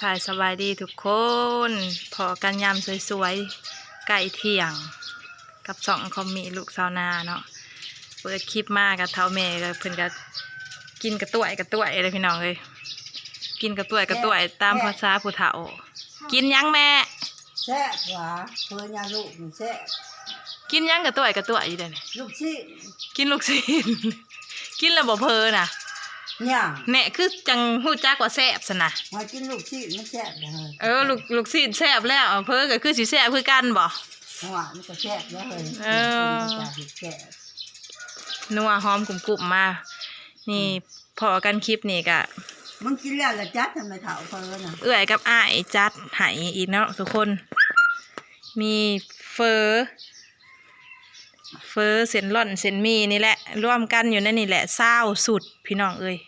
ສາຍສະບາຍດີທຸກຄົນ ພໍ້ກັນຍາມສວຍໆ ໃກ້ທ່ຽງ ກັບຊ່ອງຄອມມີລູກຊາວນາເນາະ. ເປີດຄລິບມາກະເຖົ້າແມ່ກະ ເພິ່ນກະກິນກະຕ້ວຍກະຕ້ວຍເດ້ພີ່ນ້ອງເອີຍ ກິນກະຕ້ວຍກະຕ້ວຍຕາມພາສາຜູ້ເຖົ້າ. ກິນຫຍັງແມ່? ແຊບຫວາ ເພີຍາລູກນີ້ແຊບ. ກິນຫຍັງກະຕ້ວຍກະຕ້ວຍຢູ່ເດນີ້? ລູກຊີ້ນ. ກິນລູກຊີ້ນ ກິນແລ້ວບໍ່ເພີນະ? ຍັງ. ແນ່ ຄືຈັ່ງຮູ້ຈັກວ່າແຊບຊັ້ນນະ? ຫາກິນລູກຊີ້ນມັນແຊບເດີ. ເອີ ລູກ ລູກຊີ້ນແຊບແລ້ວ ເພີກະຄືຊິແຊບຄືກັນບໍ? ຫວາ ມັນກະແຊບແລ້ວເຮີຍ. ເອີ ແຊບ ນົວຫອມກຸ້ມໆ ມາ ນີ້ ພໍ້ກັນຄລິບນີ້ກະ ມຶງກິນແລ້ວລະຈັດໃຫ້ແມ່ເຖົ້າເພີນະ. ເອື້ອຍກັບອ້າຍຈັດໃຫ້ອີກເນາະທຸກຄົນ ມີເຝີ ເຝີ ເສັ້ນລ້ອນ ເສັ້ນໝີ່ນີ້ແຫຼະ ລວມກັນຢູ່ໃນນີ້ແຫຼະ ຊາວຊຸດພີ່ນ້ອງເອີຍ.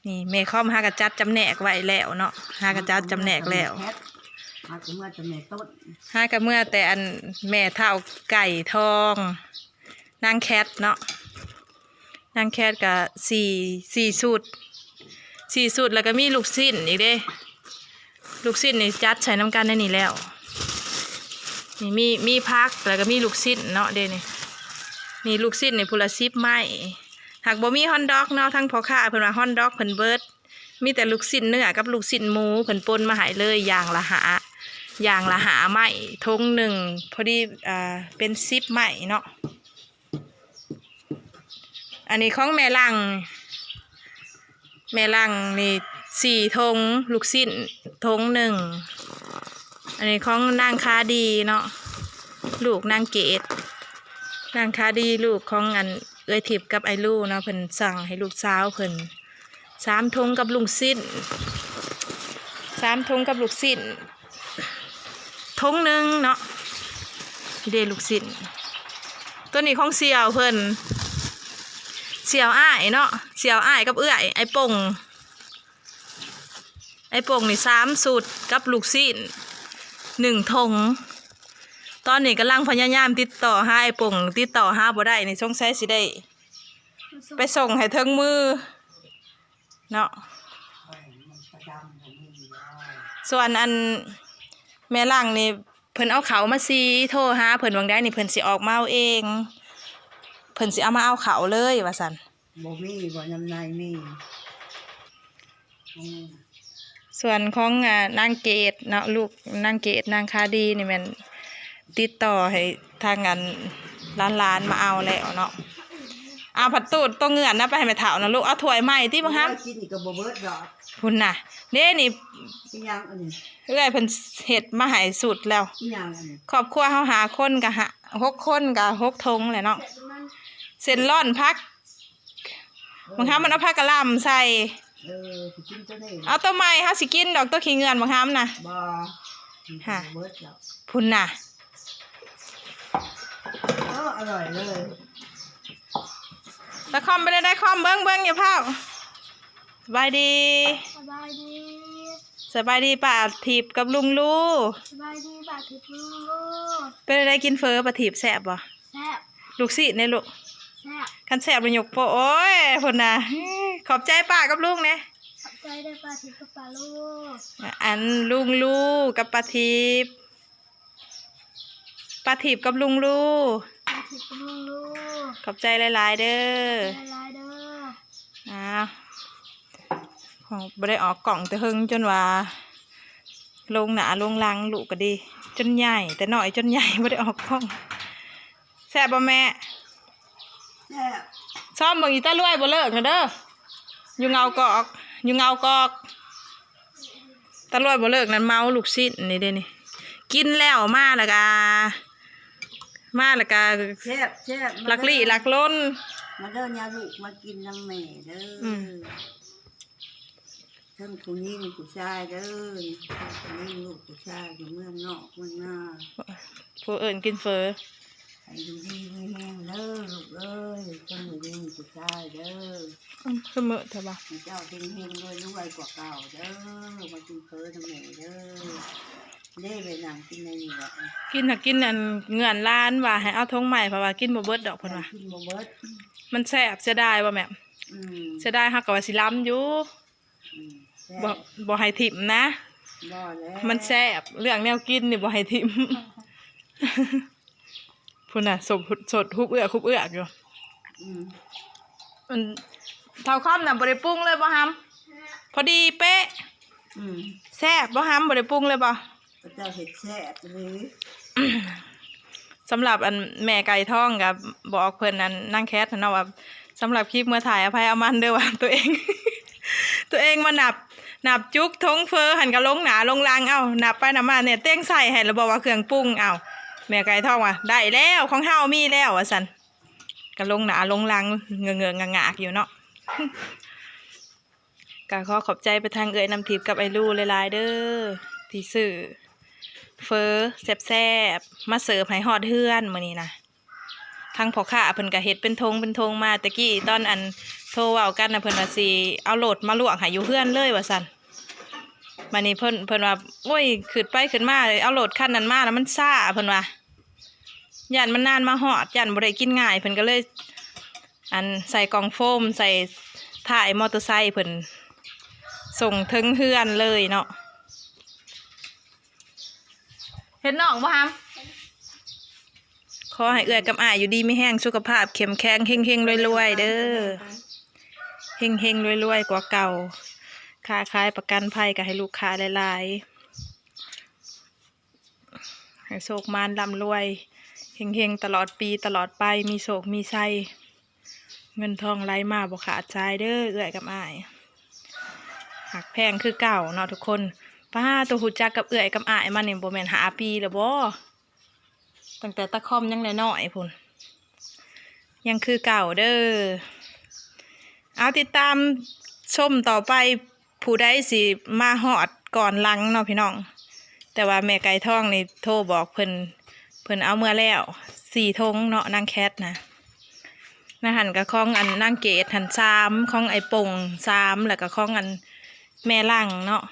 ນີ້ແມ່ຄອມຫາກະຈັດຈຳແນກໄວ້ແລ້ວເນາະ ຫາກະຈັດຈຳແນກແລ້ວ. ຫາກະເມືອແຕ່ແມ່ຕົ້ນ ຫາກະເມືອແຕ່ອັນແມ່ເຖົ້າໄກ່ທອງ ນາງແຄດເນາະ ນາງແຄດກະສີ່ ສີ່ຊຸດ ສີ່ຊຸດ ແລ້ວກະມີລູກຊີ້ນອີກເດ້. ລູກຊີ້ນນີ້ຈັດໃສ່ນຳກັນໃນນີ້ແລ້ວ ນີ້ມີ ມີຜັກ ແລ້ວກະມີລູກຊີ້ນເນາະເດ້ນີ້. ນີ້ລູກຊີ້ນນີ້ຜູ້ລະສິບໄມ້ ຫາກບໍ່ມີຮອດດອກເນາະ ທາງພໍ່ຄ້າເພິ່ນວ່າຮອດດອກເພິ່ນເບິດ ມີແຕ່ລູກຊີ້ນເນື້ອກັບລູກຊີ້ນໝູ ເພິ່ນປົ່ນມາໃຫ້ເລີຍ ຢ່າງລະຫ້າ ຢ່າງລະຫ້າໄມ້ ຖົງໜຶ່ງພໍດີ ອ່າ ເປັນສິບໄມ້ເນາະ. ອັນນີ້ຂອງແມ່ຫຼັ່ງ ແມ່ຫຼັ່ງນີ້ສີ່ຖົງ ລູກຊີ້ນຖົງໜຶ່ງ. ອັນນີ້ຂອງນາງຄາດີເນາະ ລູກນາງເກດ ນາງຄາດີ ລູກຂອງອັນເອື້ອຍທິບກັບອ້າຍລູເນາະ ເພິ່ນສັ່ງໃຫ້ລູກສາວເພິ່ນ ສາມຖົງກັບລູກຊີ້ນ ສາມຖົງກັບລູກຊີ້ນ ຖົງໜຶ່ງເນາະ. ນີ້ເດ້ລູກຊີ້ນ ໂຕນີ້ຂອງສ່ຽວເພິ່ນ ສ່ຽວອ້າຍເນາະ ສ່ຽວອ້າຍກັບເອື້ອຍ ອ້າຍປົງ ອ້າຍປົງນີ້ສາມຊຸດກັບລູກຊີ້ນໜຶ່ງຖົງ. ຕອນນີ້ກຳລັງພະຍາຍາມຕິດຕໍ່ຫາອ້າຍປົງ ຕິດຕໍ່ຫາບໍ່ໄດ້ນີ້ ສົງໄສຊິໄດ້ໄປສົ່ງໃຫ້ເຖິງມື ເນາະ. ສ່ວນອັນແມ່ຫຼັ່ງນີ້ ເພິ່ນເອົາເຂົ້າມາສີ່ ໂທຫາເພິ່ນຫວ່າງໃດນີ້ ເພິ່ນຊິອອກມາເອົາເອງ ເພິ່ນຊິເອົາມາເອົາເຂົ້າເລີຍວ່າຊັ້ນ. ບໍ່ມີບໍ່ ຍາມໃນມີ. ອືມ ສ່ວນຂອງ ອ່າ ນາງເກດເນາະ ລູກນາງເກດ ນາງຄາດີນີ້ແມ່ນ ຕິດຕໍ່ໃຫ້ທາງອັນຫຼານໆມາເອົາແລ້ວເນາະ. ເອົາຜັດຕູດໂຕເງືອນນະ ໄປໃຫ້ແມ່ເຖົ້ານະລູກ. ເອົາຖ້ວຍໃໝ່ຕິບັກຫຳ. ໂອ້ຍ ກິນນີ້ກໍບໍ່ເບິດດອກ ພຸ້ນນະ ເດ້ນີ້ ອີຫຍັງອັນນີ້? ເອື້ອຍເພິ່ນເຮັດມາໃຫ້ສຸດແລ້ວ. ອີຫຍັງອັນນີ້? ຄອບຄົວເຮົາຫ້າຄົນກໍຫ້າ ຫົກຄົນກໍຫົກຖົງແຫຼະເນາະ. ເສັ້ນລ້ອນຜັກ ບັກຫຳມັນເອົາຜັກກະຫຼ່ຳໃສ່. ເອີ ຊິກິນໂຕນີ້ ເອົາໂຕໃໝ່ ເຮົາຊິກິນດອກ ໂຕຂີ້ເງືອນບັກຫຳນະ. ບໍ່ ຮະ ບໍ່ເບິດດອກ ພຸ້ນນະ. ເອີ ອະລ່ອຍເລີຍ. ຕາຄອມເປັນແນວໃດຄອມ? ເບິ່ງ ເບິ່ງ ຢ່າພ້າວ. ສະບາຍດີ ສະບາຍດີ ສະບາຍດີປ້າທິບກັບລຸງລູ. ສະບາຍດີປ້າທິບລຸງລູ. ເປັນແນວໃດກິນເຝີປ້າທິບ ແຊບບໍ່? ແຊບ. ລູກຊີ້ນເດ້ລູກ? ແຊບ. ຄັນແຊບລະຍົກໂປ້. ໂອ້ຍ ພຸ້ນນະ. ຂອບໃຈປ້າກັບລຸງແດ່. ຂອບໃຈເດີປ້າທິບກັບປ້າລູ. ອັນລຸງລູກັບປ້າທິບ. ປ້າທິບກັບລຸງລູ. ປ້າທິບກັບລຸງລູ. ຂອບໃຈຫຼາຍໆເດີ. ຂອບໃຈຫຼາຍໆເດີ. ອ້າວ ບໍ່ໄດ້ອອກກ້ອງແຕ່ເຫິງ ຈົນວ່າລົງໜ້າລົງຫຼັງ ລູກກໍດີ ຈົນໃຫຍ່ ແຕ່ນ້ອຍຈົນໃຫຍ່ ບໍ່ໄດ້ອອກກ້ອງ. ແຊບບໍ່ແມ່? ແຊບ. ຊອມເບິ່ງອີຕາລວຍບໍ່ເລີກນະເດີ ຢູ່ເງົາກອກ ຢູ່ເງົາກອກ. ຕາລວຍບໍ່ເລີກນັ້ນ ເມົາລູກຊີ້ນນີ້ເດ້ນີ້ ກິນແລ້ວມາແລ້ວກະ ມາແລ້ວກະ ແຊບ ແຊບ ລັກລີ້ລັກລົນ. ມາເດີຍາລູກ ມາກິນນຳແມ່ເດີ. ອືມ ທັງຜູ້ຍິງຜູ້ຊາຍເດີ ຜູ້ຍິງລູກຜູ້ຊາຍຢູ່ເມືອງນອກເມືອງນາ ຜູ້ເອີ້ນກິນເຝີ. ໃຫ້ຢູ່ດີມີແຮງເດີລູກເອີຍ ທັງຜູ້ຍິງຜູ້ຊາຍເດີ. ອືມ ຄືມື້ແທ້ວະ ໃຫ້ເຈົ້າເຮັງໆລວຍໆກວ່າເກົ່າເດີ ມາກິນເຝີນຳແມ່ເດີ. ເດ້ ໄປນັ່ງກິນໃນນີ້ແຫຼະ ກິນຫາກິນອັນເງືອນຫຼານວ່າໃຫ້ເອົາຖົງໃໝ່ ເພາະວ່າກິນບໍ່ເບິດດອກເພິ່ນວ່າ ກິນບໍ່ເບິດ. ມັນແຊບ ເສຍດາຍບໍ່ແມ່? ອືມ ເສຍດາຍ ເຮົາກໍວ່າຊິລຳຢູ່. ອືມ ບໍ່ ບໍ່ໃຫ້ຖິ້ມນະ ບໍ່ແລ້ວ ມັນແຊບ ເລື່ອງແນວກິນນີ້ບໍ່ໃຫ້ຖິ້ມ. ພຸ້ນນະ ສົດ ສົດ ຮຸບເອືອກ ຮຸບເອືອກຢູ່. ອືມ ອັນ ເຖົ້າຄອມນະບໍ່ໄດ້ປຸງເລີຍບໍ່ຫຳ? ພໍດີເປະ. ອືມ ແຊບບໍ່ຫຳ? ບໍ່ໄດ້ປຸງເລີຍບໍ່? ເຂົາເຈົ້າເຮັດແຊບອີ່ຫຼີ. ສຳລັບອັນແມ່ໄກ່ທອງກໍບອກເພິ່ນ ອັນນາງແຄດຫັ້ນເນາະວ່າ ສຳລັບຄລິບເມືອຖ່າຍອະໄພອາມັນເດີວ່າ ຕົວເອງ ຕົວເອງມານັບ ນັບຈຸກຖົງເຝີຫັ້ນກໍລົງໜ້າລົງຫຼັງ ເອົ້າ ນັບໄປນັບມາແນ່ ເຕັງໃສ່ໃຫ້ລະບໍ່ວ່າເຄື່ອງປຸງ ເອົ້າ ແມ່ໄກ່ທອງວ່າ ໄດ້ແລ້ວ ຂອງເຮົາມີແລ້ວ ວ່າຊັ້ນ ກໍລົງໜ້າລົງຫຼັງເງີກໆງາກໆຢູ່ເນາະ. ກໍຂໍຂອບໃຈໄປທາງເອື້ອຍນ້ຳທິບກັບອ້າຍລູຫຼາຍໆເດີ ທີ່ຊື້ເຝີແຊບໆມາເສີບໃຫ້ຮອດເຮືອນມື້ນີ້ນະ. ທາງພໍ່ຄ້າເພິ່ນກໍເຮັດເປັນຖົງເປັນຖົງມາ ແຕ່ກີ້ຕອນອັນໂທເວົ້າກັນນະ ເພິ່ນວ່າຊິເອົາລົດມາລວກໃຫ້ຢູ່ເຮືອນເລີຍວ່າຊັ້ນ. ບາດນີ້ເພິ່ນ ເພິ່ນວ່າ ໂອ້ຍ ຂຶ້ນໄປຂຶ້ນມາ ເອົາລົດຄັນນັ້ນມາລະມັນຊ້າ ເພິ່ນວ່າ ຢ້ານມັນນານມາຮອດ ຢ້ານບໍ່ໄດ້ກິນງ່າຍ ເພິ່ນກໍເລີຍ ອັນ ໃສ່ກ່ອງໂຟມ ໃສ່ທ້າຍມໍເຕີໄຊເພິ່ນ ສົ່ງເຖິງເຮືອນເລີຍເນາະ. ເຫັນນ້ອງບໍ່ຫຳ? ຂໍໃຫ້ເອື້ອຍກັບອ້າຍຢູ່ດີມີແຮງ ສຸຂະພາບເຂັ້ມແຂງ ເຮັງໆລວຍໆເດີ ເຮັງໆລວຍໆກວ່າເກົ່າ ຄ້າຂາຍປະກັນໄພກໍໃຫ້ລູກຄ້າຫຼາຍໆ. ໃຫ້ໂຊກໝານລ່ຳລວຍ ເຮັງໆຕະຫຼອດປີຕະຫຼອດໄປ ມີໂຊກມີໄຊ ເງິນທອງໄຫຼມາບໍ່ຂາດສາຍເດີ ເອື້ອຍກັບອ້າຍ ຮັກແພງຄືເກົ່າເນາະທຸກຄົນ. ປ້າໂຕ ຮູ້ຈັກກັບເອື້ອຍກັບອ້າຍມານີ້ບໍ່ແມ່ນຫ້າປີແລ້ວບໍ່? ຕັ້ງແຕ່ຕາຄອມຍັງນ້ອຍໆພຸ້ນ ຍັງຄືເກົ່າເດີ. ເອົາ ຕິດຕາມຊົມຕໍ່ໄປ ຜູ້ໃດຊິມາຮອດກ່ອນຫຼັງເນາະພີ່ນ້ອງ. ແຕ່ວ່າແມ່ໄກ່ທອງນີ້ໂທບອກເພິ່ນ ເພິ່ນເອົາເມືອແລ້ວສີ່ຖົງເນາະ ນາງແຄດນະ. ໃນຫັ້ນກໍຂອງອັນນາງເກດຫັ້ນສາມ ຂອງອ້າຍປົງສາມ ແລ້ວກໍຂອງອັນແມ່ຫຼັງເນາະ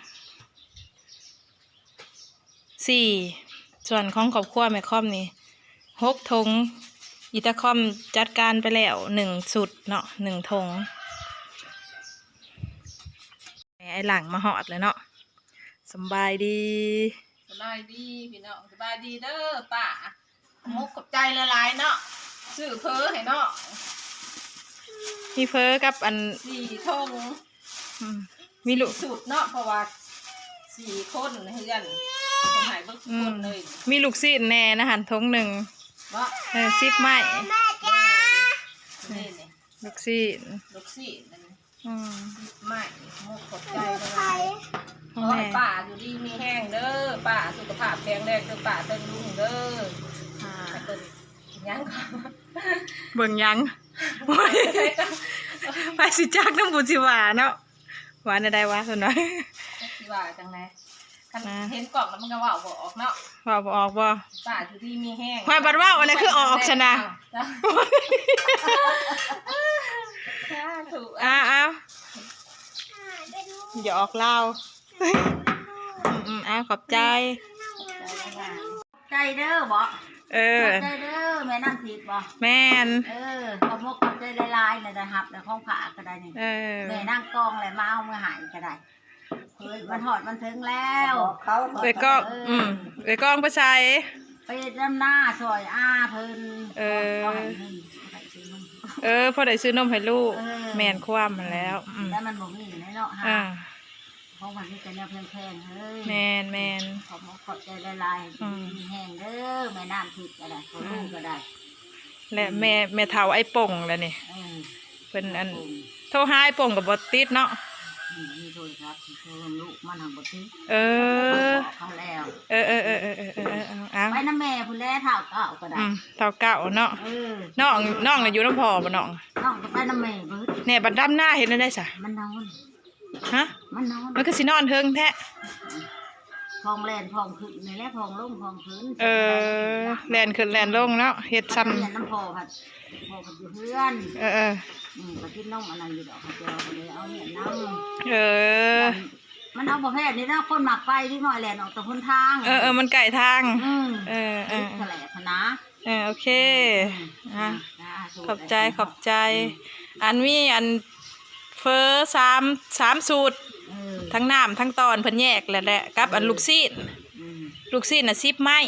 ສີ່ ສ່ວນຂອງຄອບຄົວແມ່ຄອມນີ້ຫົກຖົງ. ອີຕາຄອມຈັດການໄປແລ້ວໜຶ່ງຊຸດເນາະ ໜຶ່ງຖົງ. ແມ່ອ້າຍຫຼັງມາຮອດແລ້ວເນາະ. ສຳບາຍດີ ສະບາຍດີພີ່ນ້ອງ ສະບາຍດີເດີປ້າ. ຂອບອົກຂອບໃຈຫຼາຍໆເນາະ ຊື້ເຝີໃຫ້ນ້ອງ ມີເຝີກັບອັນ ສີ່ຖົງ ອືມ ມີລູກ ສີ່ຊຸດເນາະ ເພາະວ່າສີ່ຄົນໃນເຮືອນ ເພິ່ນໃຫ້ເບິດທຸກຄົນເລີຍ. ອືມ ມີລູກຊີ້ນແດ່ນະຫັ້ນ ຖົງໜຶ່ງ ເບາະ ເອີ ສິບໄມ້ ເອີ ນີ້ໆ ລູກຊີ້ນ ລູກຊີ້ນ ອືມ ສິບໄມ້ ຂອບໃຈຫຼາຍໆ ຂໍໃຫ້ປ້າຢູ່ດີມີແຮງເດີ ປ້າສຸຂະພາບແຂງແຮງເດີ ປ້າເຖິງລຸງເດີ. ອ່າ ໃຫ້ເບິ່ງຫຍັງ ເບິ່ງຫຍັງ ໂອ້ຍ ໃຜຊິຈັກນຳຜູ້ຊິວ່າເນາະ. ວ່າແນວໃດວະ ເພິ່ນວ່າ ຈັກຊິວ່າຈັ່ງໃດ ຄັນ ອ່າ ເຫັນກ້ອງແລ້ວມັນກໍເວົ້າບໍ່ອອກເນາະ. ເວົ້າບໍ່ອອກບໍ່? ປ້າຢູ່ດີມີແຮງ ຂ້ອຍບັດເວົ້າອັນນັ້ນຄືອອກຊັ້ນນະ. ເອົ້າ ສາທຸ ອ້າວ ຢອກລາວ ອືມໆ ອ້າວ ຂອບໃຈ. ໃຈເດີບໍ? ເອີ ຂອບໃຈເດີ ແມ່ນ້ຳທິບບໍ? ແມ່ນ ເອີ ຂອບມົກຂອບໃຈຫຼາຍໆ ແລ້ວໄດ້ຮັບແລ້ວຂອງຝາກກໍໄດ້ນີ້ ເອີ ແມ່ນາງກອງແລ້ວມາເອົາມາໃຫ້ກໍໄດ້ ເອີຍ ມັນຮອດມັນເຖິງແລ້ວ ເອື້ອຍກອງ ເອີ ອືມ ເອື້ອຍກອງໄປໃສ? ໄປດຳນາຊ່ອຍອາເພິ່ນ ເອີ ຂໍໃຫ້ເງິນ ຂໍໃຫ້ຊື້ນົມ ເອີ ພໍໄດ້ຊື້ນົມໃຫ້ລູກ ເອີ ແມ່ນຄວາມຫັ້ນແລ້ວ ອືມ ແລ້ວມັນບໍ່ມີແລ້ວເນາະ ອ່າ ຂອງມັນມີແຕ່ແນວແພງໆເອີຍ ແມ່ນໆ ຂອບອົກຂອບໃຈຫຼາຍໆ ອືມ ຢູ່ດີມີແຮງເດີ ແມ່ນ້ຳທິບກໍໄດ້ ພໍ່ລູກກໍໄດ້ ແລະ ອືມ ແມ່ ແມ່ເຖົ້າໄອ້ປົງແຫຼະນີ້ ເອີ ເພິ່ນອັນ ໂທຫາໄອ້ປົງກໍບໍ່ຕິດເນາະ ອືມ ມີໂທລະສັບໂທນຳລູກມັນຫັ້ນບໍ່ຕິດ ເອີ ບອກເຂົາແລ້ວ ເອີໆ ໄປນຳແມ່ພຸ້ນແຫຼະ ເຖົ້າເກົ່າກໍໄດ້ ອືມ ເຖົ້າເກົ່າເນາະ ເອີ ນ້ອງ ນ້ອງນະຢູ່ນຳພໍ່ບໍ່ນ້ອງ? ນ້ອງກໍໄປນຳແມ່ເບິດ ແນ່ ບັດດຳນາເຮັດແນວໃດຊະ? ມັນນອນ ຮະ? ມັນນອນ ມັນຄືຊິນອນເທິງແທ້ ພອງແລ່ນພອງຂຶ້ນນີ້ແຫຼະ ພອງລົງພອງຂຶ້ນ ເອີ ແລ່ນຂຶ້ນແລ່ນລົງເນາະ ເຮັດຊ່ຳ ເຮັດນຳພໍ່ພັດ ພໍ່ພັດຢູ່ເຮືອນ ເອີໆ ອືມ ກໍກິນນົມອັນນັ້ນຢູ່ດອກ ເຂົາເຈົ້າກໍເລີຍເອົາເຮັດນຳ ເອີ ມັນເອົາບໍ່ແພ້ນີ້ນະ ຄົນມັກໄປ ເດັກນ້ອຍແລ່ນອອກແຕ່ຫົນທາງ ເອີໆ ມັນໃກ້ທາງ ອືມ ເອີໆ ແຫຼະຫັ້ນນະ ເອີ ໂອເຄ ອືມ ອ່າ ສາທຸ ຂອບໃຈ ຂອບໃຈ ອືມ ອັນມີອັນເຝີສາມ ສາມຊຸດ ເອີ ທັງນ້ຳທັງຕອນເພິ່ນແຍກແລ້ວແຫຼະ ກັບອັນລູກຊີ້ນ ອືມ ລູກຊີ້ນນະສິບໄມ້